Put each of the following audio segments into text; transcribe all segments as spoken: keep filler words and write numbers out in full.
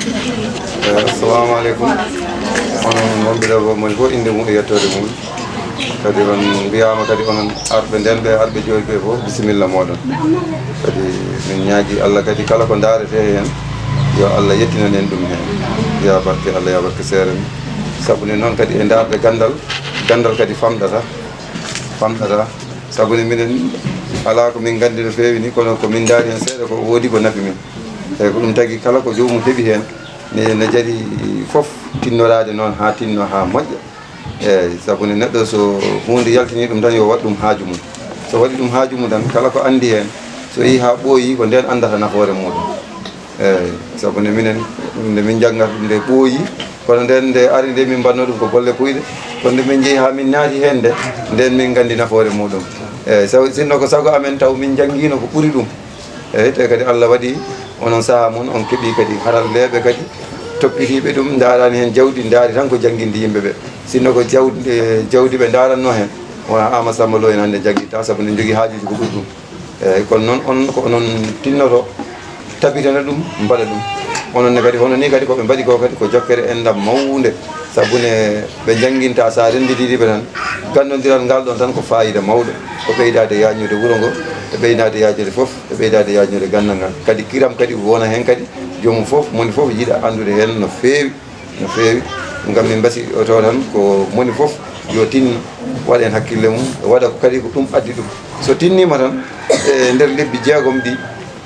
Eh, assalamu aleykum. Onon wonɓe ɗo, mo woni fof innde mum e yettoode mum. Kadi on mbiyaama kadi onon arɓe nden ɓe, arɓe jooɗi ɓe fof, bisimilla mooɗon. Kadi min ñaagi Allah kadi kala ko ndaarete heen, yo Allah yettinan en ɗum heen. Ya barke Allah, ya barke seere men. Sabu ne noon kadi e ndaarde ganndal, ganndal kadi famɗata, famɗata. Sabu ne minen alaa ko min nganndi no feewi ni, kono ko min ndaari heen seeɗa ko woodi ko nafi min. Eeyi, ko ɗum tagi kala ko joomum heɓi heen, ne, ne jari fof tinnoraade noon haa tinno haa moƴƴa. Eeyi, sabu ne neɗɗo so huunde yaltini ɗum tan yo waɗ ɗum haaju mum. So waɗi ɗum haaju mum tan, kala ko anndi heen, so yehii haa ɓooyi, ko ndeen anndata nafoore muuɗum. Eeyi, sabu ne minen, nde min njanngat ɗum nde ɓooyi, kono ndeen nde ari nde min mbaɗno ɗum ko golle puyɗe, kono nde min njehi haa min naati heen nde, ndeen min nganndi nafoore muuɗum. Eeyi, sabu sinno ko sago amen taw min njanngiino ko ɓuri ɗum. Eeyi, te kadi Allah waɗi onon sahaa mon, on keɓi kadi haralleeɓe kadi toppitiiɓe ɗum, ndaarani heen jawdi, ndaari tan ko jannginde yimɓe ɓe. Sinno ko jawdi, jawdi ɓe ndaaranno heen, wona Ama Samba Lo en hannde jannginta, sabu ne jogii haajuuji ko ɓuri ɗum. Eeyi, kono noon on ko onon tinnoto, tabitana ɗum, mbaɗa ɗum. Onon ne kadi, hono ni kadi ko ɓe mbaɗi ko kadi ko jokkere enɗam mawnde, sabu ne ɓe njannginta, so a rennditiiɗi ɓe tan, ganndondiral ngal ɗon tan ko faayiida mawɗo, ko ɓeydaade yaajnude wuro ngo, e ɓeydaade yaajnude fof, e ɓeydaade yaajnude ganndal ngal. Kadi kiram kadi wona heen kadi, joomum fof, moni fof yiɗa anndude heen no feewi, no feewi. Ngam min mbasi o to tan ko moni fof yo tinno, waɗa heen hakkille mum, waɗa ko kadi ko ɗum addi ɗum. So tinniima tan e nder lebbi jeegom ɗi,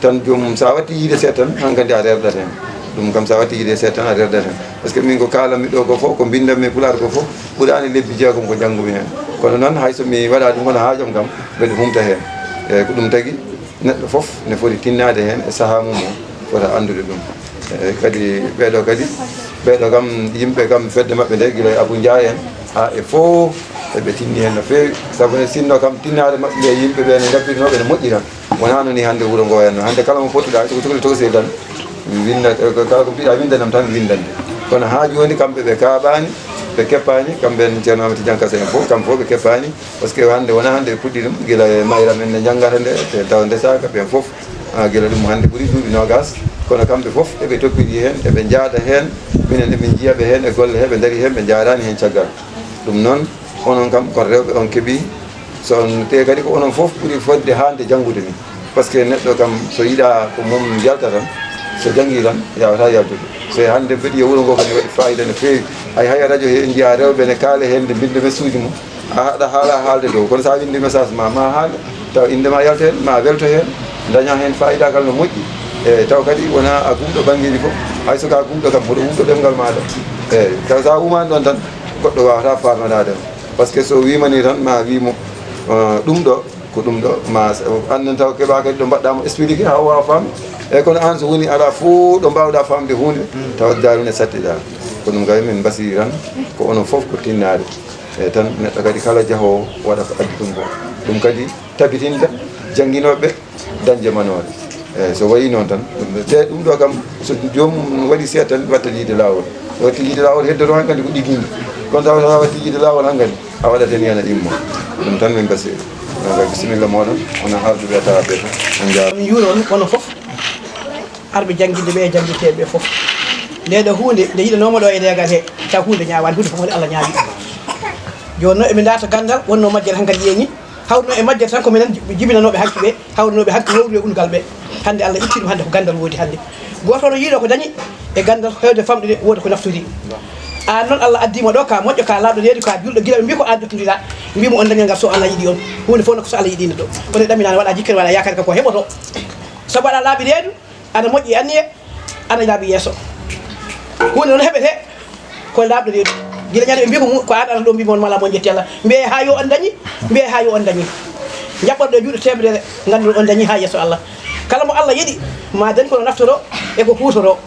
tan joomum, so a watti yiide seeɗa tan, hankadi a rerdat heen. Ɗum kam, so a watti yiide seeɗa tan, a rerdat heen. Par ce que min ko kaalanmi ɗo ko fof, ko mbinndanmi e Pulaar ko fof, ɓuraani lebbi jeegom ko njanngumi heen. Kono noon, hay so mi waɗaa ɗum, kono haajam kam, mbeɗa humta heen. Eeyi, ko ɗum tagi neɗɗo fof ne foti tinnaade heen e sahaa mum o, fota anndude ɗum. Eeyi, kadi ɓeeɗo kadi, ɓeeɗo kam, yimɓe kam, fedde maɓɓe nde, gila e Abou Ndiaye en, haa e fof, eɓe tinni heen no feewi. Sabu ne, sinno kam, tinnaade maɓɓe nde, yimɓe ɓe ne ngabbirnooɓe no moƴƴi tan. Wonaa no ni hannde wuro ngo wayatno. Hannde kala mo pottuɗaa, so ko cukalel tokosel tan, winnda, kala ko mbiɗa winndanam tan, winndande. Kono haa jooni kamɓe ɓe kaaɓaani, ɓe keppaani, kamɓe en Ceerno Amadou Tidiane Kasa en fof, kamɓe fof ɓe keppaani. Par ce que hannde wonaa hannde ɓe puɗɗi ɗum, gila e mayra men nde njanngata nde, te tawa ndesaaka ɓeen fof. Ah, gila ɗum hannde ɓuri duuɓi noogas, kono kamɓe fof eɓe toppiti heen, eɓe njaada heen, minen emin njiya ɓe heen e golle he, ɓe ndarii heen, ɓe njaadaani heen caggal. Ɗum noon, onon kam, kono rewɓe on keɓii, so on, te kadi ko onon fof ɓuri fotde haande janngude ni. Par ce que neɗɗo kam, so yiɗaa ko mum yalta tan, so janngii tan, yaawataa yaltude. So hannde mbeɗi e wuro ngoo kadi waɗi faayida no feewi. Hay, hay e radio he, njiyaa rewɓe ne kaala heen nde mbinnda message mum. A haɗa haala haalde dow, kono so a winndi message ma, ma haal, taw innde ma yalta heen, ma welto heen, daña heen faayidagal no moƴƴi. E taw kadi wona a gumɗo banngeeji fof, hay so ka gumɗo kam, hoto wumto ɗemngal maaɗa. Eeyi, taw so a umaani ɗoon tan, goɗɗo waawata faamanaade ma. Par ce que so wiima ni tan, ma wii mo, eh, ɗum ɗo, ko ɗum ɗo, ma s-, annden taw keɓa kadi ɗo mbaɗɗa mo expliqué haa o waawa faam. Eeyi, kono aan so woni aɗa fof ɗo mbaawɗa faamde huunde, tawa daaru ne sattiɗa. Ko ɗum kay min mbasiri tan, ko onon fof ko tinnaade. Eeyi, tan neɗɗo kadi kala jahoowo waɗa ko addi ɗum ko. Ɗum kadi tabitinta jannginooɓe dañde manoore. Eeyi, so wayi noon tan, ɗum ɗo, te ɗum ɗo kam, so joomum waɗi seeɗa tan, watta yiide laawol. So watti yiide laawol, heddoto hankadi ko ɗigiindi. Kono tawa so a watti yiide laawol hankadi, a waɗat heen yana immo. Ɗum tan min mbasiri. Donc, bisimilla mooɗon, onon arduɓe e tawaaɓe fof, on njaaraama. Min njuuroo ɗum, onon fof. Arɓe jannginde ɓe e janngiteeɓe ɓe fof. Nde ɗo huunde, nde yiɗanooma ɗo e leegal he, taw huunde ñaawaani, huunde fof woni Allah ñaawi ɗum. Jooni noon eɓe ndaarta ganndal, wonnoo majjere hankadi ƴeeŋi, hawruno e majjere tan ko minen jibinanooɓe hanki ɓe, hawrunooɓe hanki wowlu e ungal ɓe. Hannde Allah itti ɗum, hannde ko ganndal woodi hannde. Gooto no yiɗo ko dañi e ganndal, heewde famɗude, wooda ko naftori. Aan noon Allah addii ma ɗo, ka moƴƴo, ka laaɓɗo reedu, ka juulɗo, gila ɓe mbii ko aan jottondira, mbii mo on dañal ngal so Allah yiɗi on. Huunde fof no ko so Allah yiɗi nde ɗo. Kono e ɗaminaani waɗa jikkere, waɗa yaakaare ka ko heɓoto. Sabu aɗa laaɓi reedu, aɗa moƴƴi anniye, aɗa laaɓi yeeso. Huunde noon heɓete ko laaɓɗo reedu. Gila ñande ɓe mbii ko mu-, ko aan arata ɗo mbii mo on mala mo jetti Allah. Mbiyee haa yo on dañi, mbiyee haa yo on dañi. Njaɓɓoto ɗo juuɗe teemedere, nganndu on dañi haa yeeso Allah. Kala mo Allah yiɗi, ma dañ kono naftoro e ko huutoro.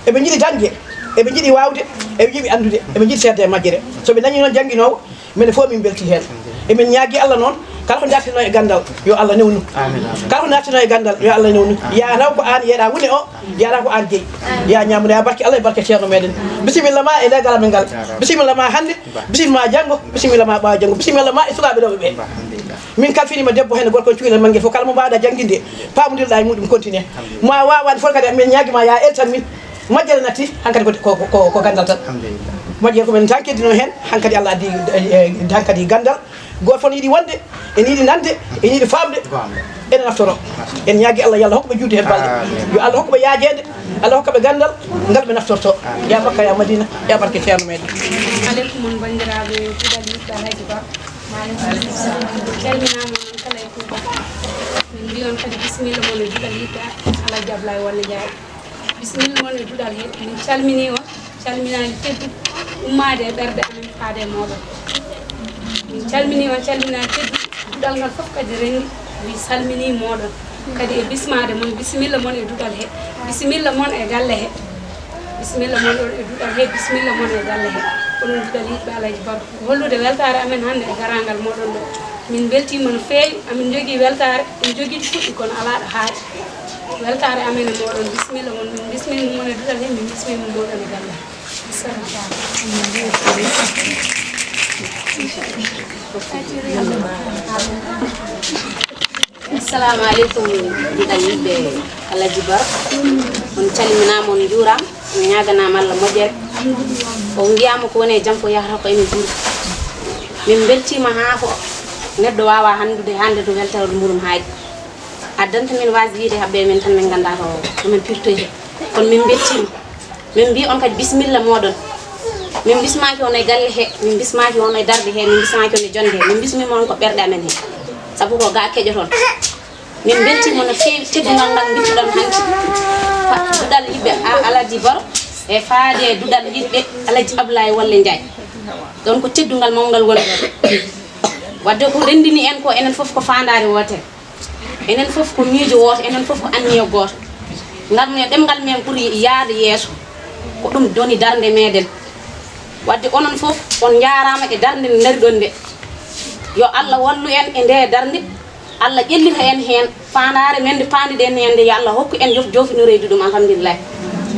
Eɓe njiɗi dañde, eɓe njiɗi waawde, eɓe njiɗi anndude, eɓe njiɗi seedde e majjere. So ɓe dañii noon jannginoowo, minen fof min mbeltii heen. Emin ñaagii Allah noon, kala ko ndartinoo e ganndal, yo Allah newnu. Amin, amin. Kala ko ndartinoo e ganndal, yo Allah newnu. Amin. Yaa taw ko aan yeeɗaa wune o, yaa taw ko aan jeyi. Amin. Yaa ñaamude, yaa barke Allah e barke Ceerno meɗen. Bisimilla ma e leegal amen ngal. Bisimilla ma hannde, bisimilla ma janngo, bisimilla ma ɓaawo janngo, bisimilla ma e sukaaɓe rewɓe ɓe. Min kalfiniima debbo heen e gorko, en cukalel mannguel fof, kala mo mbaawɗaa jannginde, paamondirɗaa e muɗum, continue. Mo a waawaani fof kadi, min ñaagii ma, yaa eltan min. Moƴƴere natti, hankadi ko, ko, ko, ko ganndal tan. Alhamdulillah. Moƴƴere ko men tan keddino heen, hankadi Allah addi, eh, eh, hankadi ganndal. Gooto fof ne yiɗi wonde, ene yiɗi nande, ene yiɗi faamde, ene naftoro. En ñaagi Allah, yo Allah hokku ɓe juutde heen balɗe. Amin. Yo Allah hokku ɓe yaajeede, Allah hokka ɓe ganndal, ngal ɓe naftorto. Amin. Ya Makka, ya Madina, ya barke Ceerno meɗen. Aleykum on banndiraaɓe duɗal yiɗɓe Alhaji Ba. Maaleykum salam. Calminaama on kala e kuuɓal. Min mbiy on kadi bisimilla mon e duɗal yiɗɓe Alhaji Ablaye Walla Ndiaye. Bisimilla mon e duɗal he. Min calminii on, calminaali tedduɗo ummaade e ɓerɗe amen faade e mooɗon. Min calminii on, calminaali tedduɗo. Duɗal ngal fof kadi renndi, min calminii mooɗon. Kadi e bismaade mon, bisimilla mon e duɗal he. Bisimilla mon e galle he. Bisimilla mon ɗon e duɗal he, bisimilla mon e galle he. Onon duɗal yiɗɓe Alhaji Baro. Ko hollude weltaare amen hannde e garaangal mooɗon ɗo. Min mbeltiima no feewi, amin njogii weltaare, en njogii ɗo fuɗɗi kono alaa ɗo haaɗi. Weltaare amen e mooɗon, bisimilla mon, min bismii mon e duɗal he, min bismii mon mooɗon e galle. Assalamu aleykum, duɗal yiɗɓe Alhaji Baro. On calminaama, on njuuraama, on ñaaganaama Allah moƴƴere. O wiyaama ko woni e jam ko yahata ko ene juuri. Min mbeltiima haa ko neɗɗo waawa hanndude hannde to weltaare muɗum haaɗi. Addanta min waasde yiide haɓɓe men tan min nganndaa to, to min pirtoyta. Kono min mbeltiima. Min mbiy on kadi bisimilla mooɗon. Min bismaaki on e galle he, min bismaaki on e darde he, min bismaaki on e jonde he. Min bismiima on ko ɓerɗe amen he. Sabu ko ga keƴoton. Min mbeltiima no feewi teddungal ngal mbittuɗon hannde. Fa-, duɗal yiɗɓe A-, Alhaji Baro e faade e duɗal yiɗɓe Alhaji Ablaye Walla Ndiaye. Ɗon ko teddungal mawngal woni ɗon. Wadde ko renndini en ko enen fof ko faandaare wootere. Enen fof ko miijo wooto, enen fof ko anniya gooto. Ngam no ɗemngal men ɓuri yahde yeeso, ko ɗum woni darnde meɗen. Wadde onon fof on njaaraama e darnde nde ndariɗon nde. Yo Allah wallu en e nde darnde, Allah ƴellita en heen faandaare men nde faandiɗen heen nde, yo Allah hokku en jof-, joofinireyde ɗum, alhamdulillahi.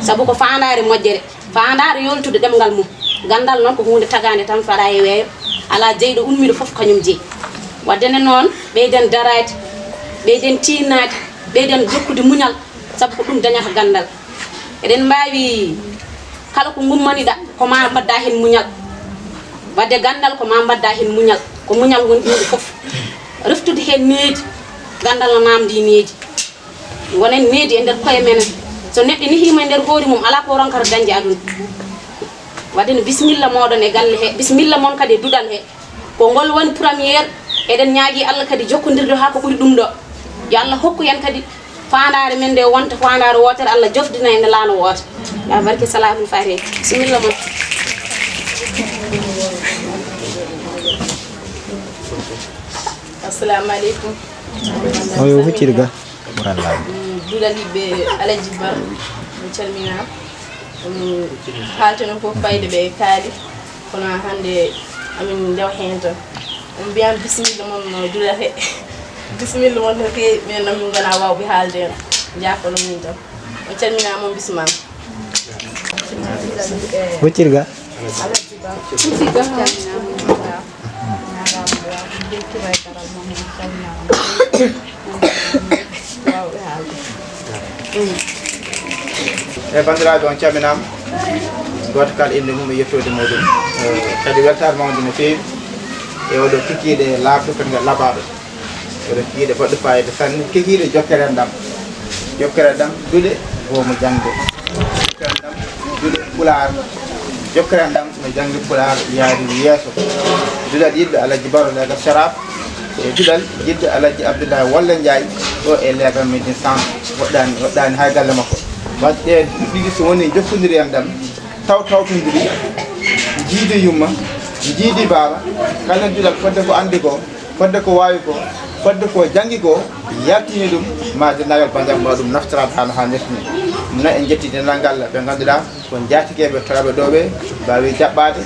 Sabu ko faandaare moƴƴere. Faandaare yoltude ɗemngal mum. Ganndal noon ko huunde tagaande tan, faɗa e weeyo. Alaa jeyɗo ummiiɗo fof kañum jeyi. Wadde ne noon, ɓeyden daraade, ɓeyden tiinnaade, ɓeyden jokkude muñal, sabu ko ɗum dañata ganndal. Eɗen mbaawi kala ko ngummaniɗa, ko ma mbaɗda heen muñal. Wadde ganndal ko ma mbaɗda heen muñal. Ko muñal woni huunde fof. Reftude heen needi, ganndal no naamndii needi. Ngonen needi e nder koye men. So neɗɗo nehiima e nder hoore mum, alaa ko ronkata dañde aduna. Wadde no bisimilla mooɗon e galle he, bisimilla mon kadi e duɗal he. Ko ngol woni première, eɗen ñaagii Allah kadi jokkondirde haa ko ɓuri ɗum ɗo. Yo Allah hokku en kadi faandaare men nde wonta faandaare wootere, Allah jofdina en nde laana woote. Ya barke salaatul faatiha. Bisimilla mon. Assalamu aleykum. Oyo, huccirga. Ɓural laaɓde. Mm, duɗal yiɗɓe Alaji Bar, mi calminaama. Mm, haalteno fof fayde ɓe kaali, kono hannde amin ndewa heen tan. On mbiyan bisimilla mon no duɗal he. Bisimilla mon no feewi, minen noon min ngonaa waawɓe haalde heen. Njaafono min tan. On calminaama, on bismaama. Huccirga. Huccirga. E banndiraaɓe, on calminaama. Gooto kala innde mum e yettoode muɗum. Eh, kadi weltaare mawnde no feewi e oɗo kikiiɗe laaɓɗo, kadi ngal laɓaaɗo. Oɗo kikiiɗe baɗɗo fayida sanne, kikiiɗe jokkere enɗam. Jokkere enɗam duɗe, goomu jaŋde. Jokkere enɗam duɗe pulaar. Jokkere enɗam no jaŋde pulaar yaadi yeeso. Duɗal yiɗɓe Alaji Baro Leegas Sharaf. E duɗal yiɗɓe Alaji Abdullahi Walla Njaay ɗo e Leegas Medin Sam. Woɗɗaani, woɗɗaani hay galle makko. Wadde ɗe ɗiɗi so woni jokkondiri enɗam, taw tawtondiri, jiidi yumma, jiidi baaba, kala duɗal fodde ko anndi ko, fodde ko waawi ko, fodde ko janngi ko, yaltini ɗum, ma denndaangal banndiraaɓe mbaɗa ɗum naftoraade haa no haanirta ni. Ɗum noon en njetti denndaangal ngal ɓe ngannduɗaa ko njaatikeeɓe toraɓe ɗo ɓe, mbaawi jaɓɓaade,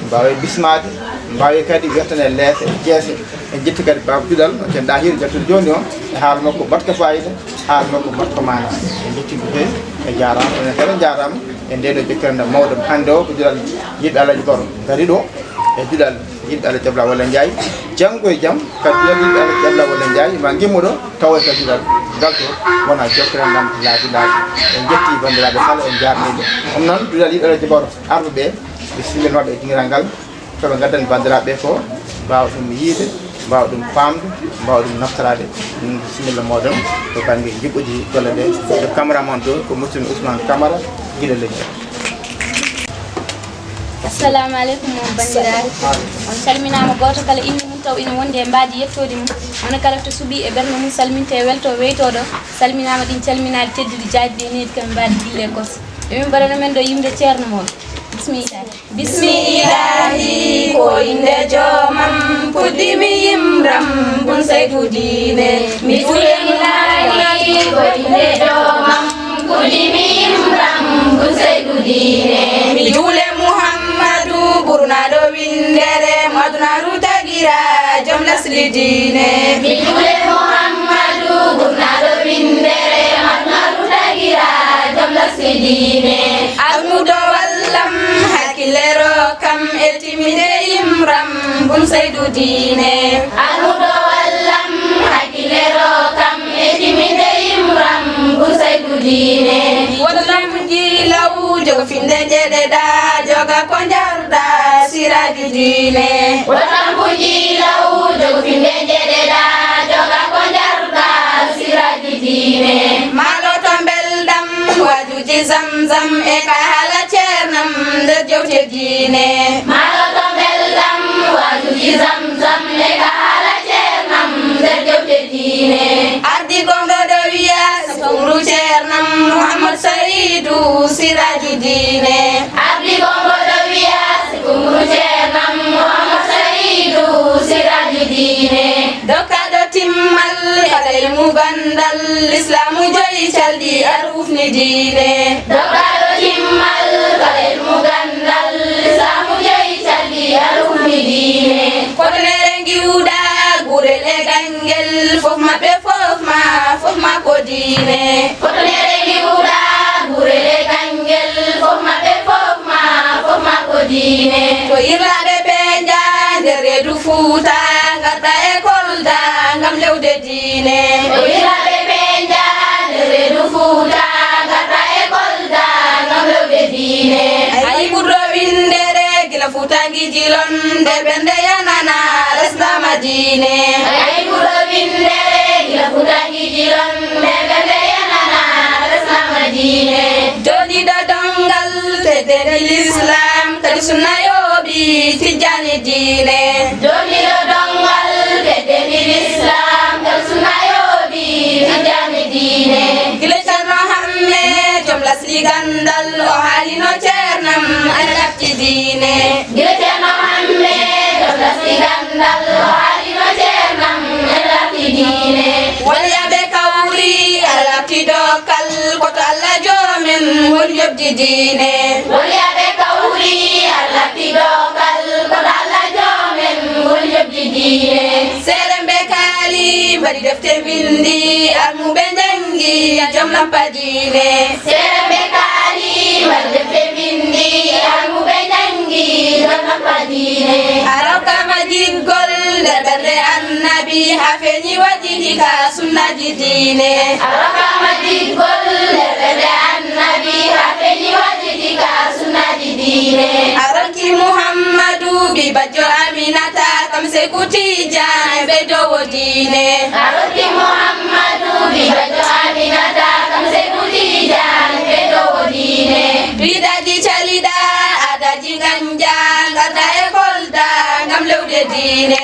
mbaawi bismaade, mbaawi kadi wertane leese, jeese. En njetti kadi baaba duɗal, no ken ɗaa hiiɗo jattude jooni o, e haala makko mbaɗka fayida, haala makko mbaɗka maana. En njetti ɗum feewi, e jaaraama, onon kala njaaraama, e ndee ɗo jokkere nde mawɗo hannde o, ko duɗal yiɗɓe Alaji Baro ngari ɗo, e duɗal yiɗɓe Alaji Abla Walla Njaay. Janngo e jam, kadi duɗal yiɗɓe Alaji Abla Walla Njaay, ma ngimmoɗo, tawa e kadi duɗal. Ngal to wona jokkere lamti laabi laabi. En jetti banndiraaɓe kala, en njaarniiɓe. Ɗum noon, duɗal yiɗoɗo jiboro arɓe ɓe, ɓe sillinoɓe e dingiral ngal, ko ɓe ngaddani banndiraaɓe ko mbaawa ɗum yiide, mbaawa ɗum faamde, mbaawa ɗum naftoraade. Ɗum bisimilla mooɗon to bannge njuɓɓudi golle ɗe. To cameraman to ko Musidɗo Ousmane Camara, gila leydi. Assalamu aleykum, on banndiraaɓe. On calminaama, gooto kala innde mum taw ina wondi e mbaadi yettoode mum. Mono kala to suɓii e ɓernde mum salminte e welto weytooɗo. Salminaama ɗin calminaaɗi tedduɗi jaajɗi e nehdi kam mbaadi dille e kos. Emin mbaɗana men ɗo yimre ceerno mon. Bismillah. Bismillahi ko innde joomam, puɗɗiimi yimram bun Saydu Diine. Mi juule Bismillahi ko innde joomam, puɗɗiimi yimram bun Saydu Diine. Mi juule Muhammadu ɓurnaaɗo winndere, mo adunaaru tagira, joom lasli diine. Mi juule Muhammadu ɓurnaaɗo winndere, mo adunaaru tagira, joom lasli diine. Almudo wallam, hakkille rokkam, e timminde yimram bun Saydu Diine. Almudo wallam, hakkille rokkam, e timminde yimram bun Saydu Diine. Woto lampuji law, jogo finde jeɗeɗa, joga ko njarɗa, siraaji diine. Woto lampuji law, jogo finde jeɗeɗa, joga ko njarɗa, siraaji diine. Maalo to mbeldam, waajuuji Zamzam e ka haala ceernam nder jewte diine. Maalo to mbeldam, waajuuji Zamzam e ka haala ceernam nder jewte diine. Ardiiɗo ngo ɗo wiya, sifumru ceernam Muhammad Saydu, siraaji diine. Ardiiɗo ngo ɗo wiya, sifumru ceernam Muhammad Saydu, siraaji diine. Dokkaaɗo timmal, kala ilmu ganndal, Islaamu joyi calɗi, ar ufni diine. Dokkaaɗo timmal, kala ilmu ganndal, Islaamu joyi calɗi, ar ufni diine. Kotonere ngiwɗa, gurel e ganngel, fof maɓɓe, fof ma, fof ma ko diine. Kotonere ngiwɗa, gurel e ganngel, fof maɓɓe, fof ma, fof ma ko diine. To irlaaɓe ɓe nja nder reedu Fuuta, ngarɗa e Kolda ngam lewde diine. To irlaaɓe ɓe nja nder reedu Fuuta, ngarɗa e Kolda ngam lewde diine. Ayi ɓurɗo winndere gila Fuuta ngi jilon, nde ɓernde yanana, resnama diine. Ayi ɓurɗo winndere gila Fuuta ngi jilon, nde ɓernde yanana, resnama diine. Jooɗiiɗo donngal teddeendi Lislaam, kadi sunna yooɓi Tijjaani diine. Jooɗiiɗo donngal teddeendi Lislaam, kadi sunna yooɓi Tijjaani diine. Gila Ceerno Hamme, joom lasli ganndal, o haalino ceernam, en lafti diine. Gila Ceerno Hamme, joom lasli ganndal, o haalino ceernam, en lafti diine. Waliyaaɓe kawri, Alla lafti dokkal, ko to Alla joomen woni njoɓdi diine. Waliyaaɓe kawri, Alla lafti dokkal, ko to Alla joomen woni njoɓdi diine. Seeremɓe kaali, mbaɗi defte mbinndi, almuɓe njanngi, joom lampa diine. Seeremɓe kaali, mbaɗi defte mbinndi, almuɓe njanngi, joom lampa diine. A rokkama jiggol nder ɓernde Annabi, haa feeñi waɗi ka sunnaaji diine. A rokkama jiggol nder ɓernde Annabi, haa feeñi waɗi ka sunnaaji diine. A rokki Muhammadu ɓii bajjo Aminata, kam Seyku Tijaan ɓeydowo diine. A rokki Muhammadu ɓii bajjo Aminata, kam Seyku Tijaan ɓeydowo diine. Bidaji caliɗa, aadaji nganja, ngarɗa e Kolda ngam lewde diine.